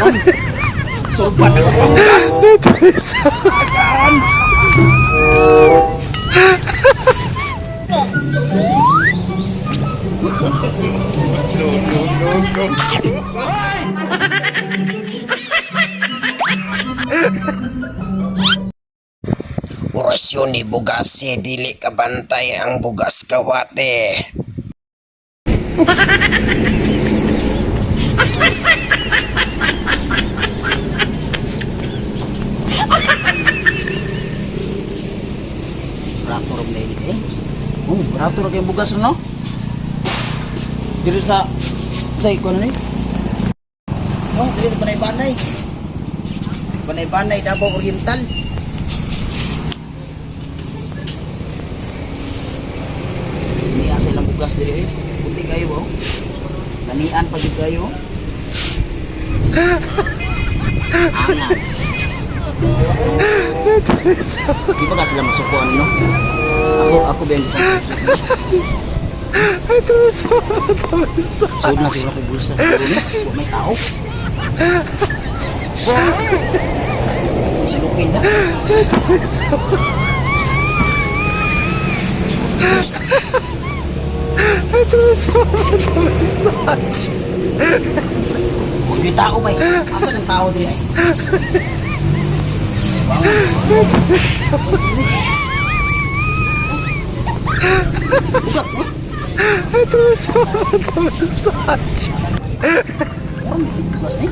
Ron. Sulbad ako panggas. Agan. Orasyon ni Bugase, dili kabantay ang bugas kawate. Barato ra man eh. Oh, barato ra kay bugas no? Diri sa iko ni. Oh, diri sa Banay-Banay. Banay-Banay, Davao Oriental. Niya sa ilang bugas diri eh. Kunti kayo oh. Lamian pa jud kayo. Anga. Di ba ka sila masukuan no? Ako ba yung Suod na sila kong bulsa siguro no? Wa may tao. Silupin na. Huwag yung tao ba eh? Asan ang tao din ay? Bugas ni? Bugas ni?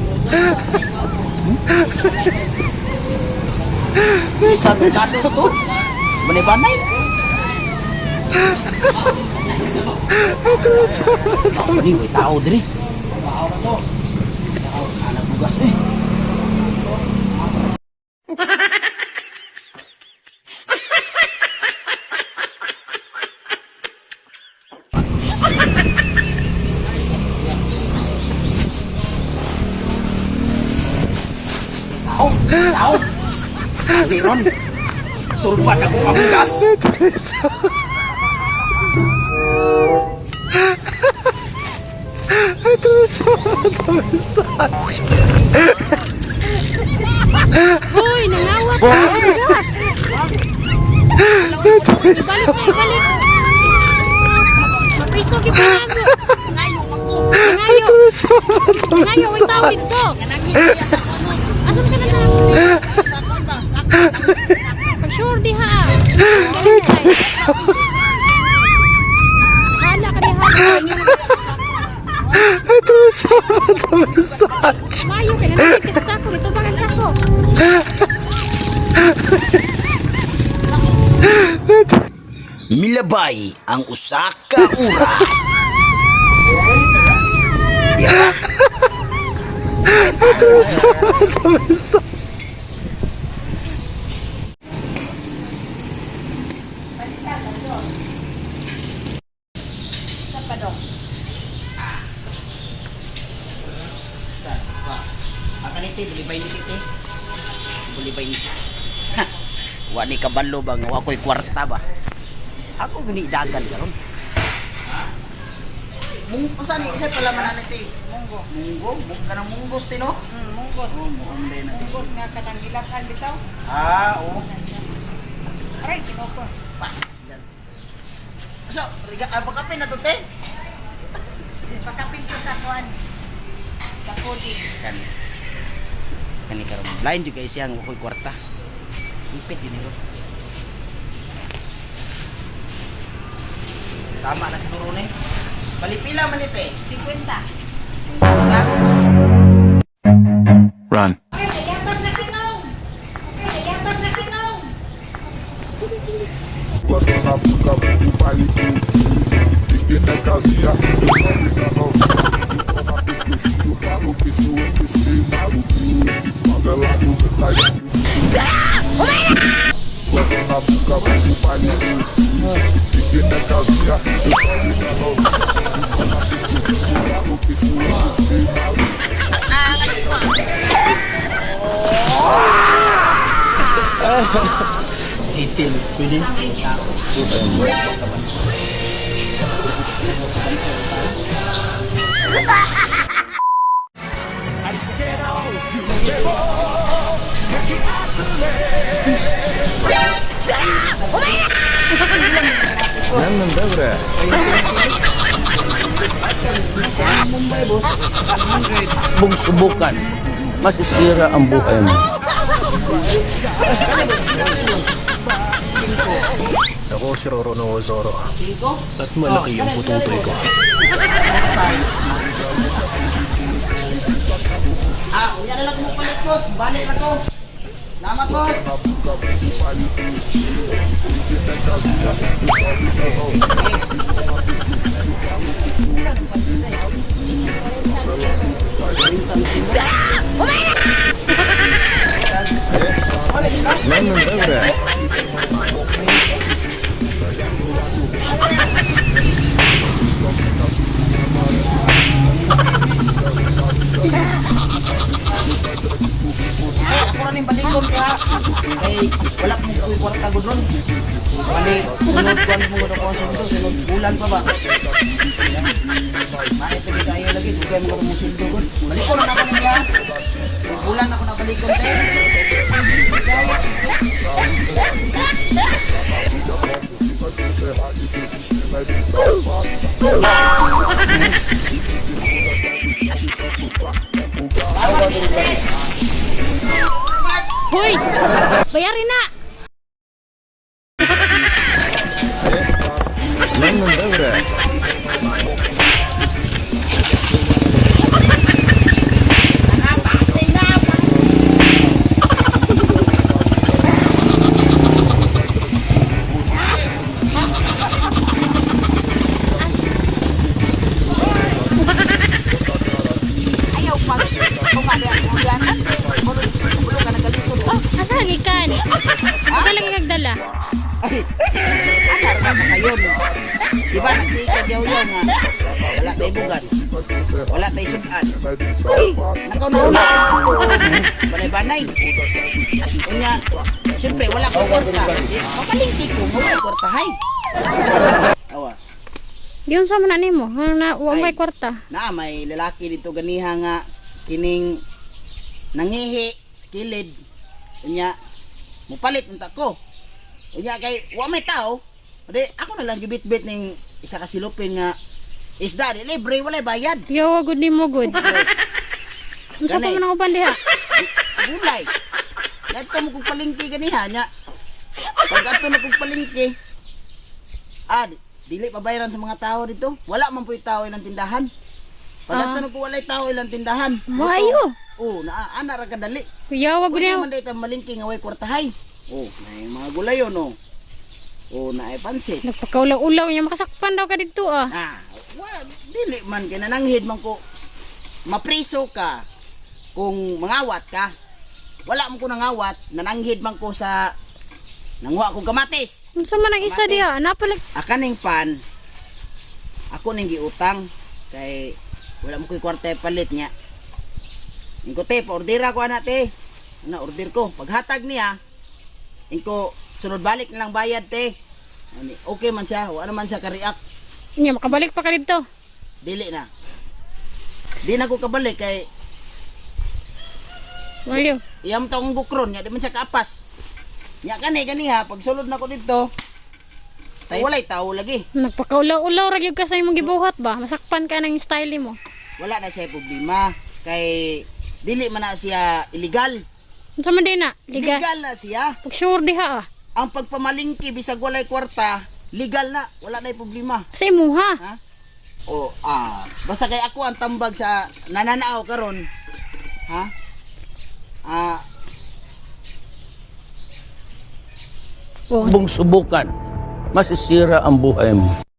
Hmm? Sa Mercados to? Banay-banay? Tao ni, may tao diri. Tao na to. Tao, anak bugas eh. Tao, tao. Meron. Sulbad ako mabugas. Hoy, nangawat ka ang gas. Ibalik na, ibalik. Mapriso kita na ako. Nangayo. Nangayo, may tao dito. Asan ka na lang? Sure di ha. Hala ka di hala. Mayo ka na lang sa sako. Ito ba ang sako? Milabay ang usa ka oras. Dira. Sa pa. Akan iti bulibay ni titi. Bulibay ni. Ha. Wa ni kabalo ba nga wa ko'y kwarta ba. Ako guni dagan karon. Mung unsa ni usa pala man ani ti? Munggo. Munggo, munggo kanang munggos ti no? Munggos. Oh, muong din na. Munggos nga kanang gilatan bitaw. Ah, oo. Aray, kinoko. Pas. Yan. So, riga ah, pagkape na to te. Pakapin ko sa kuan. Sa kodi. Kani. Kani karon. Blind jud kay siya nga ko'y kwarta. Ipit yun ro. Tama na siguro ni. Balipila man ni te. 50. 50. Run. Okay, sayapag na kinong. Okay, sayapag na kinong. Bota na boca, o baile do Esquenta casinha, eu sobe na novinha. Toma pescocinho, falo que sou MC maluco. Favelado, tá. Bota na boca, o baile do Esquenta casinha, eu sobe na novinha. Toma pescocinho, falo que sou MC maluco. Itil, pwede. Dobre. Mumbai, boss. Mong subukan, masisira ang buhay mo. Ako si Roronoa Zoro Cinco? at malaki ang pututoy ko. Ah, unya na lang mo palit, boss. Balik na ko. Salamat, boss. Dobre. Eh, ako rin yung balikon ka. Kay, wala mong kuy kwarta gud ron. Bali, sunod kuan mo gud ako ang sundo, sunod bulan pa ba? Maay lagi kayo lagi, dugay mo gud mong sundo gud. Balikon na ako niya. Bulan ako na balikon te. Hoy! Bayarin na! Dobre. Ayaw pag tunga di ako yan. Bulo ka nagalisod ka. Asa lagi kan? Asa lagi nagdala? Ay, ana ra ka sayon. Di ba nagsikag yaw yaw nga wala tay bugas. Wala tay sudan. Ay, nakauna-una ko ito. Banay-banay. Unya, siyempre wala ko kwarta. Di, Mamalingki ko, wala kwarta hay. Awa. Diyon sa man nimo, nga na wa may kwarta. Na may lalaki dito ganiha nga kining nangihi sa kilid. Unya, mupalit unta ko. Unya kay wa may tao. Di ako na lang gibitbit ning isa ka silupin nga isda di libre walay bayad. Yawa gud nimo gud. Unsa pa Ganay. man ang uban diha? Gulay. Nadto mo kong palengke ganiha nya. Pag ato na kong palengke, ah, dili pa bayaran sa mga tao dito. Wala man po'y tao ilang tindahan. Pag ato na ko walay tao ilang tindahan. Maayo. Oh, naa ana ra kadali. Yawa gud Pwede nimo. man dayta malingki nga way kwartahay. Oh, na mga gulayon oh. Oh, naay pansit. Nagpakaulaw-ulaw niya makasakpan daw ka didto ah. Ah, wa dili man kay nananghid man ko mapriso ka kung mangawat ka. Wala mo ko nangawat, nananghid man ko sa nanguha kong kamatis. Unsa man ang isa diha? Napalag Akaning pan ako ning giutang kay wala mo ko'y kwarta palit niya. Ingko te, pa-ordera ko ana te. Ana order ko. Paghatag niya, ingko sunod balik na lang bayad te. Ani, okay man siya, wala man siya ka-react. niya makabalik pa ka didto. Dili na. Di na ko kabalik kay Mayo. iyam taong bukron nya di man siya kaapas. Nya kani ganiha pag sulod na ko dito. Tay walay tao lagi. Nagpakaulaw-ulaw ra gyud ka sa imong gibuhat ba? Masakpan ka ng style nimo. Wala na siya problema kay dili man na siya illegal. Unsa man din na? Liga. Legal na siya. Pag sure diha ah. Ang pagpamalingki bisag walay kwarta, legal na, wala na problema. Sa imuha. Ha? O ah, basta kay ako ang tambag sa nananaaw karon. Ha? Ah, Mong subukan, masisira ang buhay mo.